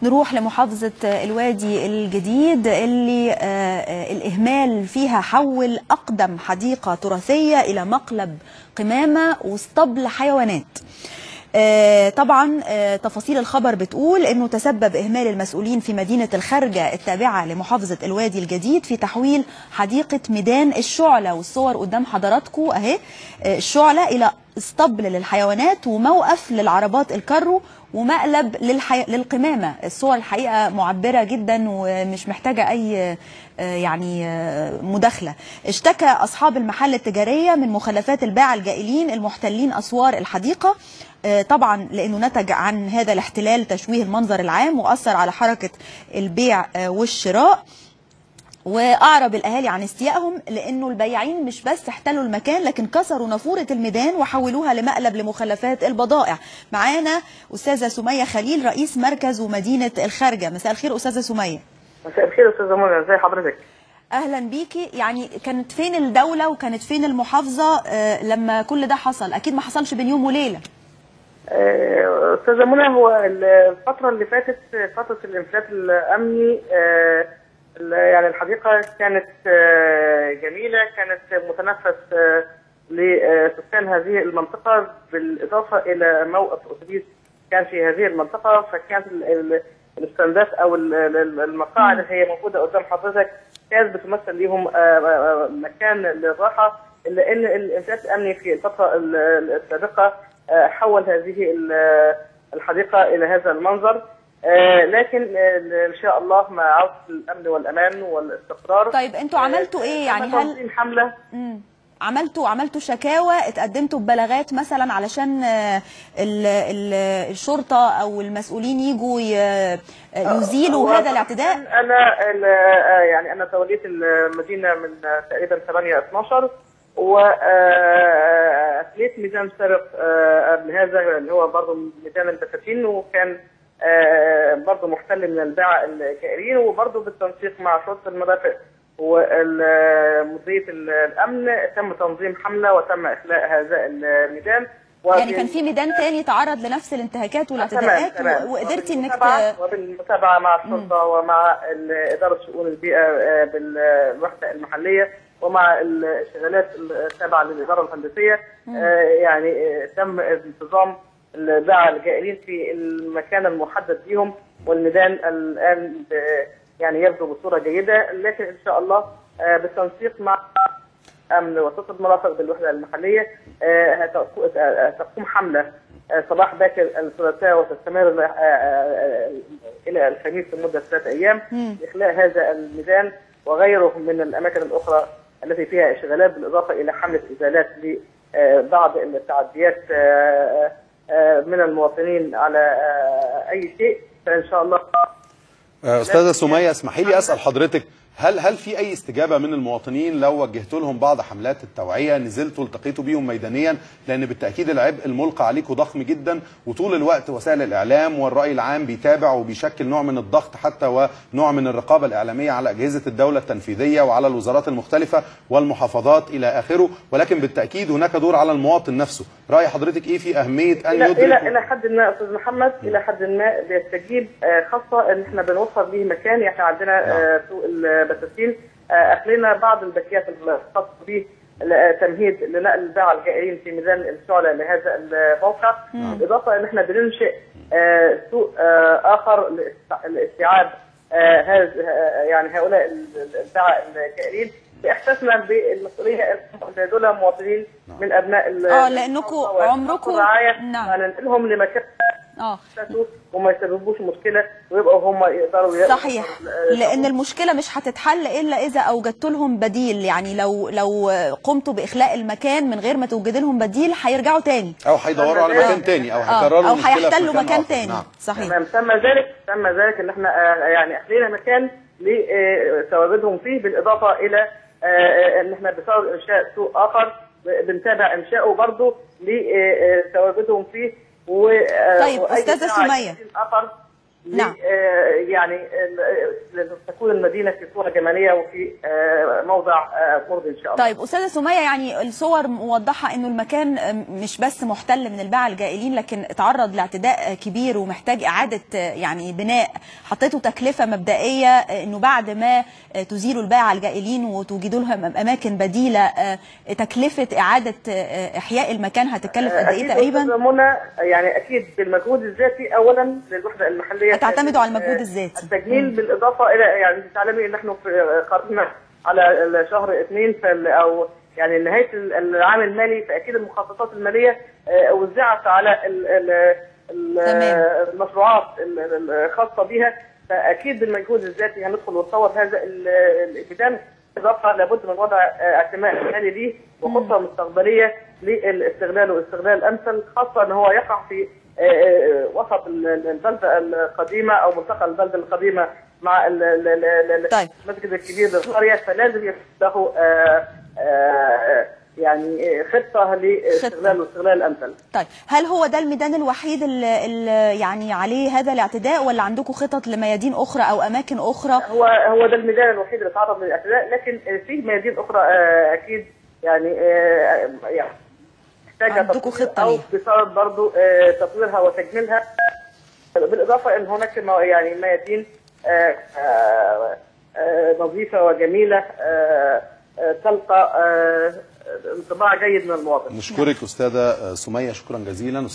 نروح لمحافظة الوادي الجديد اللي الإهمال فيها حول أقدم حديقة تراثية إلى مقلب قمامة واسطبل حيوانات. طبعا تفاصيل الخبر بتقول انه تسبب اهمال المسؤولين في مدينة الخارجة التابعة لمحافظة الوادي الجديد في تحويل حديقة ميدان الشعلة، والصور قدام حضراتكم اهي، الشعلة الى اسطبل للحيوانات وموقف للعربات الكرو ومقلب للقمامة. الصور الحقيقة معبرة جدا ومش محتاجة أي يعني مداخلة. اشتكى أصحاب المحل التجارية من مخلفات الباعة الجائلين المحتلين أسوار الحديقة، طبعا لأنه نتج عن هذا الاحتلال تشويه المنظر العام وأثر على حركة البيع والشراء. وأعرب الأهالي عن استيائهم لأنه البياعين مش بس احتلوا المكان لكن كسروا نافورة الميدان وحولوها لمقلب لمخلفات البضائع. معانا أستاذة سمية خليل رئيس مركز ومدينة الخارجة. مساء الخير أستاذة سمية. مساء الخير أستاذة منى، ازي حضرتك؟ أهلا بيكي. يعني كانت فين الدولة وكانت فين المحافظة لما كل ده حصل؟ أكيد ما حصلش بين يوم وليلة. أستاذة منى، هو الفترة اللي فاتت فترة الانفلات الأمني، يعني الحديقة كانت جميلة، كانت متنفس لسكان هذه المنطقة، بالإضافة إلى موقف أتوبيس كان في هذه المنطقة، فكانت الاستندات أو المقاعد اللي هي موجودة قدام حضرتك كانت بتمثل لهم مكان للراحة، إلا أن الانفلات الأمني في الفترة السابقة حول هذه الحديقة إلى هذا المنظر. لكن ان شاء الله مع عودة الامن والامان والاستقرار. طيب انتوا عملتوا ايه يعني؟ هل حمله عملتوا شكاوى، اتقدمتوا ببلاغات مثلا علشان الشرطة او المسؤولين يجوا يزيلوا هذا الاعتداء؟ انا يعني انا توليت المدينة من تقريبا 8/12، واخليت ميدان سابق قبل هذا اللي هو برضه ميدان البساتين، وكان برضه محتل من الباعة الجائرين، وبرضه بالتنسيق مع شرطة المرافق ومديرية الأمن تم تنظيم حملة وتم إخلاء هذا الميدان. يعني كان في ميدان تاني تعرض لنفس الانتهاكات والاعتداءات وقدرتي انك وبالمتابعة مع الشرطة ومع إدارة شؤون البيئة بالوحدة المحلية ومع الشغالات التابعة للإدارة الهندسية، يعني تم انتظام الباعة الجائلين في المكان المحدد ليهم، والميدان الآن يعني يبدو بصورة جيدة. لكن إن شاء الله بالتنسيق مع أمن وسلطة المرافق بالوحدة المحلية هتقوم حملة صباح باكر الثلاثاء وتستمر إلى الخميس لمدة 3 أيام لإخلاء هذا الميدان وغيره من الأماكن الأخرى التي فيها إشغالات، بالإضافة إلى حملة إزالات لبعض التعديات من المواطنين على اي شيء. فان شاء الله. استاذه سميه، اسمحي لي اسال حضرتك، هل في اي استجابة من المواطنين لو وجهت لهم بعض حملات التوعية، نزلتوا التقيتوا بيهم ميدانيا؟ لان بالتاكيد العبء الملقى عليكم ضخم جدا، وطول الوقت وسائل الاعلام والراي العام بيتابع وبيشكل نوع من الضغط حتى ونوع من الرقابة الاعلامية على اجهزة الدولة التنفيذية وعلى الوزارات المختلفة والمحافظات الى اخره، ولكن بالتاكيد هناك دور على المواطن نفسه. راي حضرتك ايه في اهمية ان يدرك؟ الى حد ما استاذ محمد، الى حد ما بيستجيب، خاصة ان احنا بنوفر ليه مكان. يعني احنا عندنا سوق البساتين اخلينا بعض البكيات الخاصة به تمهيد لنقل الباعة الجائرين في ميدان الشعلة لهذا الموقع، بالاضافة ان احنا بننشئ سوق اخر لاستيعاب هذا يعني هؤلاء الباعة الجائرين، باحساسنا بالمسؤولية ان دول مواطنين من ابناء لانكم عمركم نعم هننقلهم لمكان وما يسببوش مشكلة ويبقوا هم يقدروا. صحيح، لان المشكلة مش هتتحل الا اذا اوجدت لهم بديل. يعني لو قمتوا باخلاء المكان من غير ما توجد لهم بديل هيرجعوا تاني، او هيدوروا على مكان تاني، او هيكرروا او هيحتلوا مكان تاني. نعم. صحيح، تمام. تم ذلك ان احنا يعني اخلينا مكان لتواجدهم فيه، بالاضافة الى ان احنا بسبب انشاء سوق اخر بنتابع انشائه برضه لتواجدهم فيه. طيب استاذه سميه، نعم. يعني تكون المدينة في صوره جمالية وفي موضع مرضي ان شاء الله. طيب استاذه سميه، يعني الصور موضحة انه المكان مش بس محتل من الباعة الجائلين، لكن اتعرض لاعتداء كبير ومحتاج اعاده يعني بناء. حطيتوا تكلفة مبدئية انه بعد ما تزيلوا الباعة الجائلين وتوجدوا لهم اماكن بديله، تكلفة اعاده احياء المكان هتتكلف قد ايه تقريبا؟ منى، يعني اكيد بالمجهود الذاتي اولا للوحدة المحلية، تعتمدوا على المجهود الذاتي التجميل، بالاضافة الى يعني تعلمي ان نحن قربنا على شهر 2 او يعني نهاية العام المالي، فاكيد المخصصات المالية وزعت على المشروعات الخاصة بها، فاكيد بالمجهود الذاتي هندخل ونطور هذا الميدان. بالاضافة لابد من وضع اعتماد مالي ليه وخطه مستقبلية للاستغلال واستغلال امثل، خاصة ان هو يقع في وسط البلدة القديمة او منطقة البلدة القديمة مع المسجد الكبير للقريه، فلازم يكون له يعني خطه لاستغلال واستغلال امثل. طيب هل هو ده الميدان الوحيد اللي يعني عليه هذا الاعتداء، ولا عندكم خطط لميادين اخرى او اماكن اخرى؟ هو ده الميدان الوحيد اللي تعرض للاعتداء، لكن فيه ميادين اخرى اكيد يعني عندكم خطه او بسبب برضه تطويرها وتجميلها. بالاضافة ان هناك يعني ميادين نظيفة وجميلة تلقى انطباع جيد من المواطن. نشكرك استاذه سميه، شكرا جزيلا.